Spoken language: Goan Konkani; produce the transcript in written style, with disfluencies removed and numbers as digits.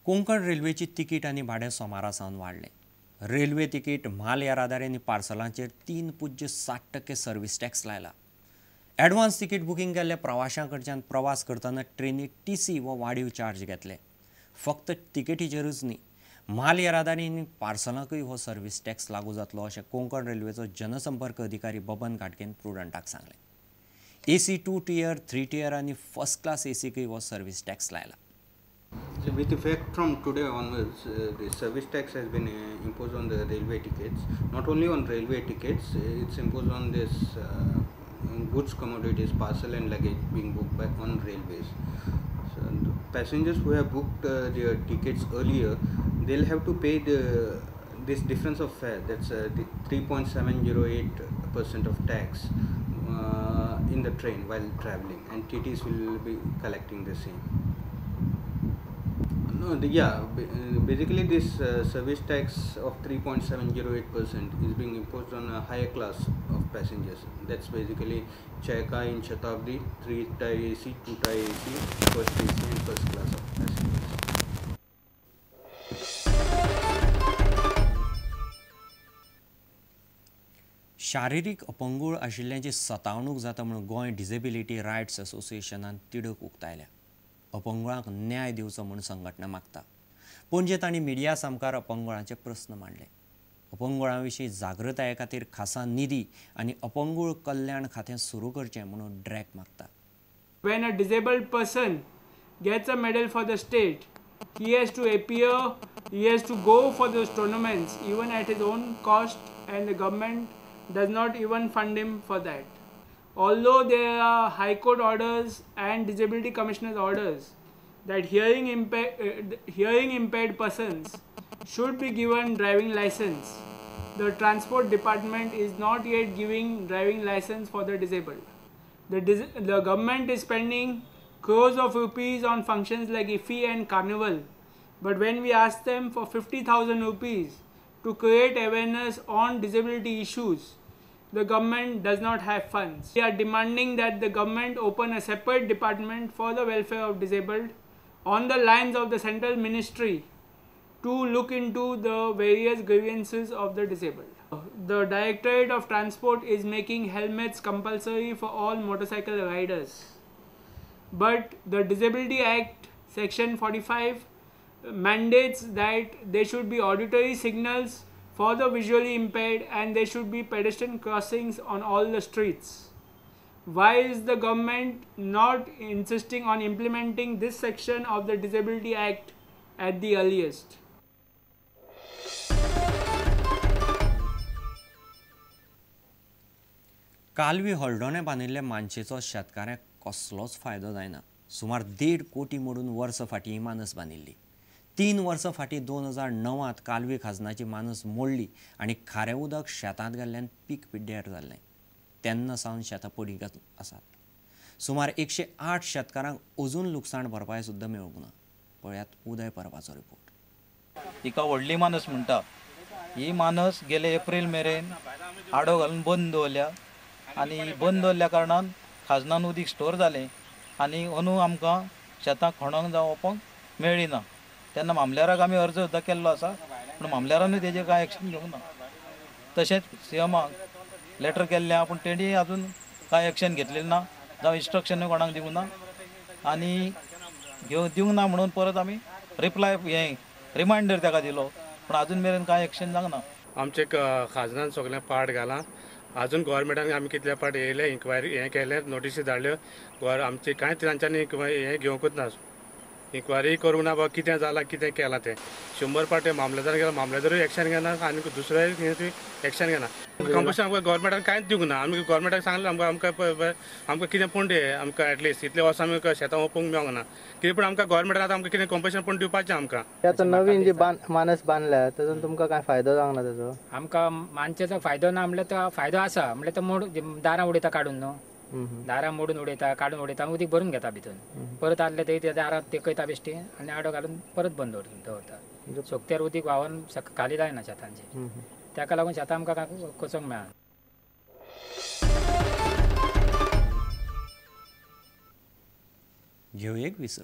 कोंकण रेल्वेची तिकीट आनी भाडें सोमारा सावन वाडलें. रेल्वे तिकीट, म्हाल येरादारी आनी पार्सलांचेर 3.7% सर्व्हिस टॅक्स लायला. ॲडव्हान्स तिकीट बुकींग केल्ल्या प्रवाशां कडच्यान प्रवास करतना ट्रेनी टीसी वा वाडीव चार्ज घेतले. फक्त तिकेटीचेरूच न्ही, म्हाल येरादारी आनी पार्सलांकूय हो सर्व्हिस टॅक्स लागू जातलो अशें कोंकण रेल्वेचो जनसंपर्क अधिकारी बबन घाटगेन प्रुडंटाक सांगलें. AC 2 tier, 3 tier आनी फर्स्ट क्लास एसीकूय हो सर्व्हिस टॅक्स लायला. So with effect from today onwards, the service tax has been imposed on the railway tickets. Not only on railway tickets, it's imposed on this goods, commodities, parcel and luggage being booked by on railways. So the passengers who have booked their tickets earlier, they'll have to pay this difference of fare, that's the 3.708% of tax in the train while traveling, and TTs will be collecting the same. No, basically this service tax of 3.708% is being imposed on a higher class of passengers. That's basically Chaika in Shatabdi, 3-tier AC, 2-tier AC, first AC and first class of passengers. शारीरिक अपंगूळ आशिल्ल्यांची सतावणूक जाता म्हणून गोंय डिसेबिलिटी रायट्स असोसिएशनान तिडक उक्तायल्या. अपंगुळांक न्याय दिवचो म्हूण संघटना मागता. पणजे तांणी मिडिया सामकार अपंगुळांचे प्रस्न मांडले. अपंगुळां विशीं जागृताये खातीर खासा निधी आनी अपंगूळ कल्याण खातें सुरू करचें म्हणून ड्रॅक मागता. When a disabled person gets a medal for the state, he has to appear, he has to go for those tournaments even at his own cost, and the government does not even fund him for that. Although there are High Court orders and Disability Commissioner's orders that hearing impaired persons should be given driving license, the Transport Department is not yet giving driving license for the disabled. The government is spending crores of rupees on functions like IFFI and Carnival, but when we ask them for 50,000 rupees to create awareness on disability issues, the government does not have funds. We are demanding that the government open a separate department for the welfare of disabled on the lines of the central ministry to look into the various grievances of the disabled. The Directorate of Transport is making helmets compulsory for all motorcycle riders. But the Disability Act section 45 mandates that there should be auditory signals for the visually impaired and there should be pedestrian crossings on all the streets. Why is the government not insisting on implementing this section of the Disability Act at the earliest? Kalvi हळदोणे बांदिल्ले मानशेचो शेतकाऱ्यांक कसलोच फायदो जायना. सुमार 1.5 कोटी मोडून वर्स फाटीं ही मानस बांदिल्ली. 3 वर्सां फाटीं 2009 कालवी खाजनाची मानस मोडली आनी खारें उदक शेतांत गेल्ल्यान पीक पिड्ड्यार जाल्लें. तेन्ना सावन शेतां पडींग आसात. सुमार 108 शेतकारांक अजून लुकसाण भरपाय सुद्दां मेळूंक ना. पळयात उदय परबाचो रिपोर्ट. हिका व्हडली मानस म्हणटा. ही मानस गेले एप्रील मेरेन आडो घालून बंद दवरल्या आनी बंद दवरल्या कारणान खाजनान उदीक स्टोर जालें आनी अंदू आमकां शेतां खणोंक जावं ओंपोंक मेळ्ळी ना. तेन्ना मामलेदाराक आमी अर्ज सुद्दां केल्लो आसा, पूण मामलेदारानूय तेजेर कांय एक्शन घेवंक ना. तशेंच सी एमाक लेटर केल्लें आहा, पूण तेणी अजून कांय एक्शन घेतलेलें ना, जावं इन्स्ट्रक्शनूय कोणाक दिवंक ना. आनी घेवन दिवंक ना म्हणून परत आमी रिप्लाय हें रिमायंडर ताका दिलो, पूण अजून मेरेन कांय एक्शन जावंक ना. आमचे खाजनान सगळें पाट घालां. अजून गव्हर्मेंटान आमी कितले पाट येयले, इन्क्वायरी हें केलें, नोटिसी धाडल्यो, आमची कांय तांच्यांनी हें घेवंकूच ना, इन्क्वायरी करूंक ना बाबा कितें जालां कितें केलां तें. 100 पाटे मामलेदार गेला, मामलेदारूय एक्शन घेना आनी दुसरेय एक्शन घेना. कंपल्सरी आमकां गव्हर्मेंटान कांयच दिवंक ना. आमी गव्हर्मेंटाक सांगलें आमकां आमकां आमकां कितें पूण दी आमकां एटलिस्ट इतले वर्सां आमी शेतां ओंपूंक मेळोंक ना कितें, पूण आमकां गव्हर्मेंटान आतां आमकां कितें कंपल्सन पूण दिवपाचें आमकां. आतां नवीन जी मानस बांदल्या तातूंत तुमकां कांय फायदो जावंक ना ताचो? आमकां मानचेचो फायदो ना म्हणल्यार तो फायदो आसा म्हणल्यार तो मोड दारां उडयता काडून न्हू, दारां मोडून उडयता, काडून उडयता, उदीक भरून घेता भितून, परत आसले तरी त्या दारां तेकयता बेश्टी आनी आडो घालून परत बंद दवरता. सोकत्यार उदीक व्हांवन खाली जायना शेतांचे, ताका लागून शेतां आमकां कोचोंक मेळना. घेवं एक विसव.